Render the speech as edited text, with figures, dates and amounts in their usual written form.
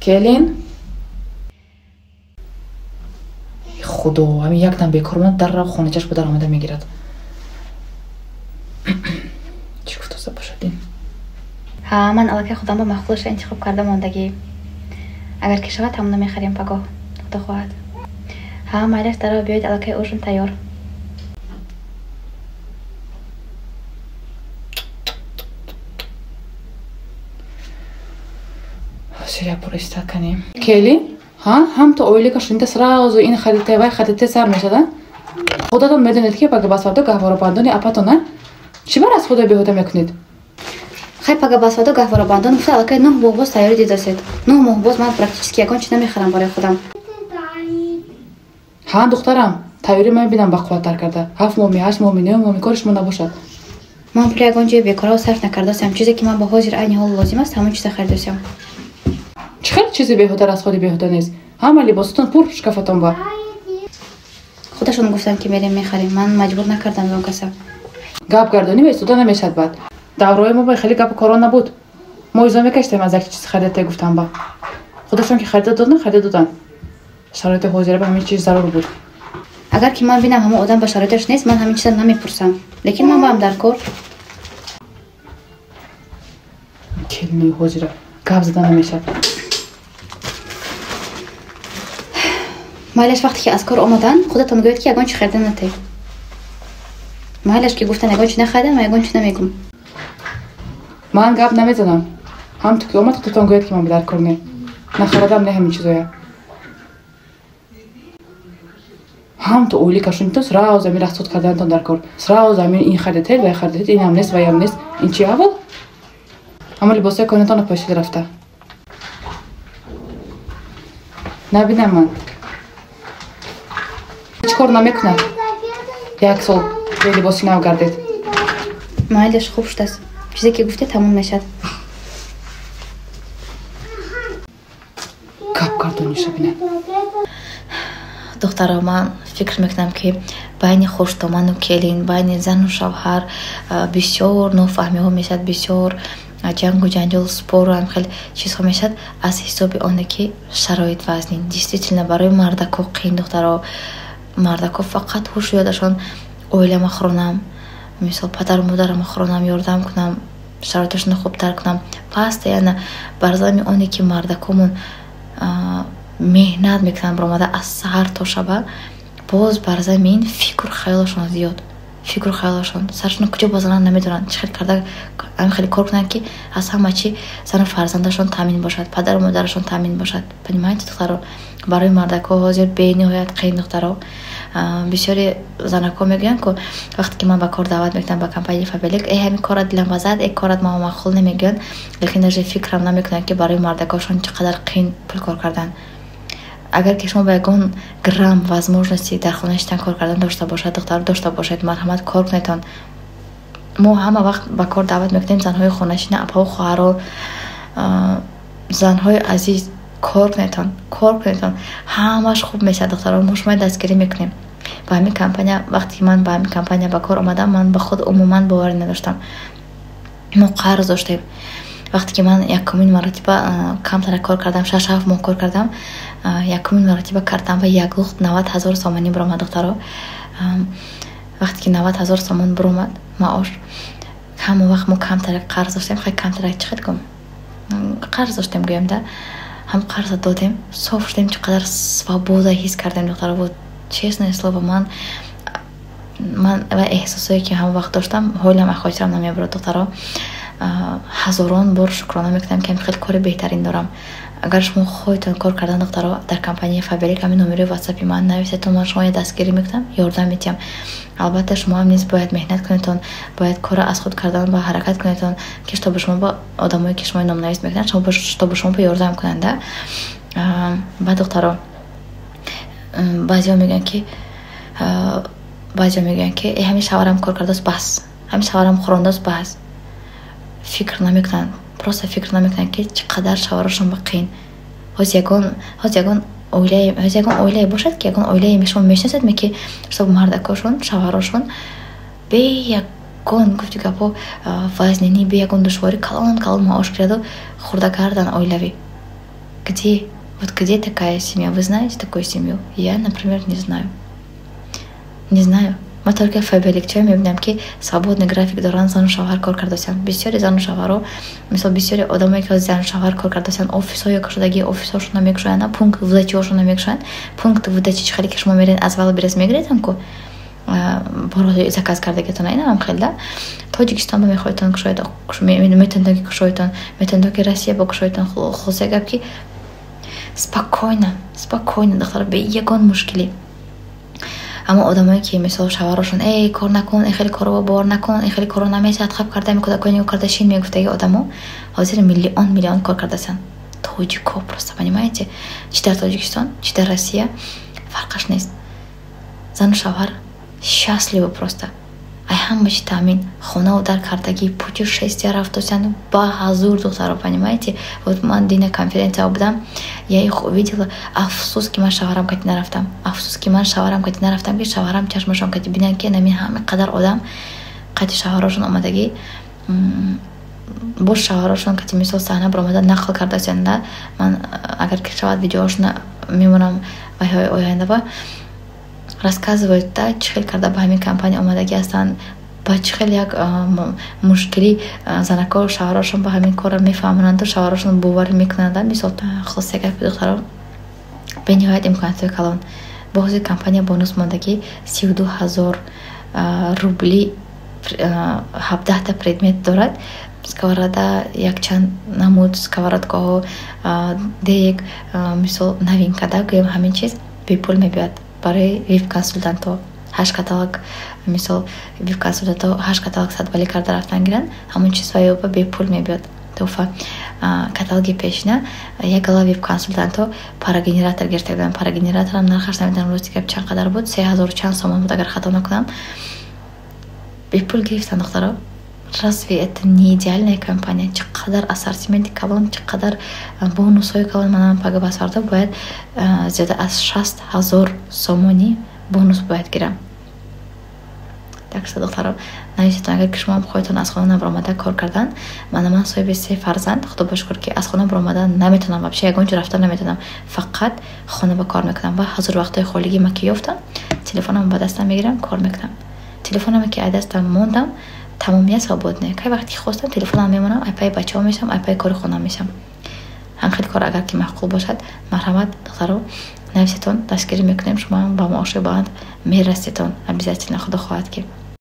Келин? Худо, ҳамин якдам бекор монад, дар рав хоначаш ба дар омада мегирад. Чӣ гуфтоса бошад ин? Ҳа, ман аллакай худам ба маъқулаша интихоб карда мондагӣ. Агар ки шавад, ҳамона мехарем пагоҳ. Худо хоҳад. Ҳа, майлаш, дарав биёед, аллакай ужин тайёр. Ҳозир як бор истад канем. Келин? Ҳа, ҳам то оилика шунида сразу ин харидте, вай харидте сар мешада. Худатон медонед, ки пага басфардо гаҳворабандони апатона. Чӣ бар аз худо беҳуда мекунед? Хай, пага басфардо гаҳворабандон гуфта, аллакай 9 моҳ боз тайёрӣ дидосед. 9 моҳ боз ман практически ягон чи намехарам барои худам. Ҳа, духтарам, тайёрӣ ман мебинам бақувваттар карда. 7 моҳми, 8 моҳми, 9 моҳми кори шумо набошад. Ман пули ягон ҷои бекораро сарф накардосам. Чизе ки ман ба ҳозир айни ҳол лозим аст, ҳамон чиза харидосям. Чӣ хел чизи беҳуда, расходи беҳуда нест? Ҳама либосатон пур шкафатон ба. Худашон гуфтанд, ки мерем мехарем. Ман маҷбур накардам он каса. Гап гардонӣ ва истода намешавад баъд. Давраҳои мо ба хеле гапу коро набуд. Мо изо мекаштем аз як чиз харидате гуфтам ба. Худашон ки харида додан, харида додан. Шароити ҳозира ба ҳамин чиз зарур буд. Агар ки ман бинам, ҳамон одам ба шароиташ нест, ман ҳамин чиза намепурсам. Лекин ман баам дар кор. Келинои ҳозира гап зада намешавад. Майлаш, вақте ки аз кор омадан, худатон гӯед, ки ягон чи харида натед. Майлаш, ки гуфтан ягон чи нахаридам, ман ягон чи намегум. Ман гап намезанам. Ҳам ту ки омад, худатон гӯед, ки ман ба дар кор не. Нахарадам не ҳамин чизоя. Ҳам ту оилика шунитон сразу ҳамин расход карданатон дар кор. Сразу ҳамин ин харидатед, вай харидатед, инам нест, ваям нест. Ин чи аввал? Ҳама либосҳои конатонро пошида рафта. Набинам ман. Ҳеҷ кор намекунад. Як сол бе либоси нав гардед. Майлаш, хуб шудааст. Чизе ки гуфтед, ҳамон мешавад. Гап гардониша бинад. Духтаро, ман фикр мекунам, ки байни хуштоману келин, байни зану шавҳар бисёр нофаҳмиҳо мешавад, бисёр ҷангу ҷанҷол, спору ҳам хел чизҳо мешавад аз ҳисоби оне, ки шароит вазнин. Действительно, барои мардако қиин, духтаро. Мардако фақат ҳушу ёдашон оилама хӯронам, мисол, падару модарама хӯронам, ёрдам кунам, шароиташонро хубтар кунам. Постоянно бар зами оне, ки мардакомон меҳнат мекунанд, баромада аз саҳар то шаба, боз бар замин фикру хаёлашон зиёд, фикру хаёлашон сарашон куҷо бозананд намедонанд, чӣ хел карда ҳамин хеле кор кунанд, ки аз ҳама чи зану фарзандашон таъмин бошад, падару модарашон таъмин бошад. Понимаете, духтаро, барои мардакҳо ҳозир бениҳоят қиин. Духтаро, бисёри занакҳо мегӯянд, ку вақте ки ман ба кор даъват мекунам ба компанияи Фаберлик, э, ҳамин корат дилам базад, э, корат мао маъқул намегӯянд, лекин даже фикрам намекунанд, ки барои мардакҳошон чӣ қадар қиин пул кор кардан. Агар ки шумо ба ягон грамм возможности дар хона шитан кор кардан дошта бошад, духтаро, дошта бошед, марҳамат, кор кунедтон. Мо ҳама вақт ба кор даъват мекунем занҳои хонашина, апаву хоҳаро. Занҳои азиз, кор кунедтон, кор кунедтон, ҳамаш хуб мешавад. Духтаро, мо шуморо дастгирӣ мекунем. Ба ҳамин компания, вақте ки ман ба ҳамин компания ба кор омадам, ман ба худ умуман боварӣ надоштам. Мо қарз доштем. Вақте ки ман якумин маротиба камтара кор кардам, 6-7 моҳ кор кардам, якумин маротиба кардам ва як лухт 90 000 сомонӣ биромад. Духтаро, вақте ки 90 000 сомон биромад маош, ҳамон вақт мо камтарак қарз доштем. Хай, камтарак чӣ хел гум, қарз доштем гӯем да, ҳам қарза додем, соф шудем. Чӣ қадар свобода ҳис кардем, духтаро, вот честное слово, ман ва эҳсосое, ки ҳамон вақт доштам, ҳолам аз хотирам намебурад. Духтаро, ҳазорон бор шукрона мекунам, ки хеле кори беҳтарин дорам. Агар шумо хоҳедтон кор кардан, духтаро, дар компанияи Фаберлик ҳамин номерои ватсапи ман нависедтон, ман шуморо дастгирӣ мекунам, ёрдам медиҳам. Албатта, шумо ҳам низ бояд меҳнат кунедтон, бояд корро аз худ кардан ба ҳаракат кунедтон, ки чтобы шумо ба одамое, ки шуморо номнавис мекунанд, чтобы шумо ба ёрдам кунанд да. Баъд, духтаро, баъзеҳо мегӯянд, ки э, ҳамин шавҳарам кор кардааст, бас, ҳамин шавҳарам хӯрондааст, бас. Фикр намекунанд, просто фикр намекунанд, ки чӣ қадар шавҳарошон ба қиин. Ҳозир ягон оилае бошад, ки ягон оилае шумо мешиносед, ки чтоб мардакошон, шавҳарошон бе ягон, гуфти гапҳо, вазнинӣ, бе ягон душворӣ калон калон маош гираду хӯрда кардан оилавӣ. Где вот, где такая семья? Вы знаете такую семью? Я, например, не знаю, не знаю. Ман только Фаберликчиҳо мебинам, ки свободный график доранд, зану шавҳар кор кардасианд. Бисёри зану шавҳаро, мисол, бисёри одамое, ки зану шавҳар кор кардасианд, офисҳое кушодаги, офисҳошона мекушоянд, пункт выдачи ҳошона мекушоянд. Пункт выдачи чӣ хеле ки шумо меред, аз Вайлдберриз мегиретам ку борои заказ кардагитона, инам хел да. Тоҷикистон ба мехоҳедтон кушоед, метавонед ки кушоедтон, метавонед ки Россия ба кушоедтон. Хулоса гап, ки спокойно, спокойно, духтаро, бе ягон мушкилӣ. Аммо одамое, ки, мисол, шавҳарошон: «Эй, кор накун, ин хеле корро бор накун, ин хеле корро намешавад, хаб карда кӯдакои нигоҳ карда шин», мегуфтаги одамо ҳозир миллион миллион кор кардасанд. Тоҷико просто, понимаете, чи дар Тоҷикистон, чи дар Россия фарқаш нест. Зану шавҳар счастливы просто, ай ҳама чи таъмин, хонаву дар кардагӣ, путешествия рафтосянд ба ҳазур, духтаро, понимаете? Вот ман дина конференция будам, я их увидела. Афсӯс, ки ман шавҳарам кати нарафтам, афсӯс, ки ман шавҳарам кати нарафтам, ки шавҳарам чашмашон кати бинанд, ки нами ҳама қадар одам қати шавҳарошон омадагӣ, бош шавҳарошон кати, мисол, саҳна баромада нақл кардасянда. Ман, агар ки шавад, видеоҳошона мемонам вайҳои ояндаба. Рассказывают да, чӣ хел карда ба ҳамин компания омадагӣ ҳастанд, ба чӣ хел як мушкилӣ занако шавҳарошон ба ҳамин корро мефаҳмонанду шавҳарошон боварӣ мекунанд. Мисол, хулоса гапи, духтаро, бениҳоят имкониятҳои калон. Бо ҳозир компания бонус мондагӣ 32 000 рубли, 17-та предмет дорад: сковорода, якчанд намуд сковородка ҳо, дег, мисол, новинка да гӯем, ҳамин чиз бепул мебиёд. Барои вип консултантҳо ҳашт каталог, мисол, вип консултантҳо ҳашт каталог садбалӣ карда рафтан гиранд, ҳамон чиз ваёба бепул мебиёд туҳфа. Каталоги пешина як гала вип консултантҳо парогенератор гирифта буданд. Парогенераторам нархаш намедонам, рости гап, чанд қадар буд, 3000 чанд сомон буд, агар хато накунам. Бепул гирифтан, духтаро. Разве это не идеальная компания? Чӣ қадар ассортименти калон, чӣ қадар бонусҳои калон! Манам пага басфарда бояд зиёда аз 60 000 сомонӣ бонус бояд гирам. Так что, духтаро, нависетон, агар ки шумо хоҳедтон аз хона набаромада кор кардан. Мана, ман соҳиби се фарзанд, худо ба шукр, ки аз хона баромада наметавонам, вообще ягон ҷо рафта наметавонам, фақат хона ба кор мекунам. Ва ҳазор вақтҳои холигӣ ма ки ёфтам, телефонам ба дастам мегирам, кор мекунам. Телефонаме ки аз дастам мондам, тамомият свободне. Кай вақте ки хостам, телефонам мемонам, айпаи бачаҳо мешавам, айпаи кори хона мешавам. Ҳам хеле кор, агар ки маъқул бошад, марҳамат, духтаро, нависетон, дастгирӣ мекунем. Шумоам ба маоши баланд мерасетон обязательно, худо хоҳад ки.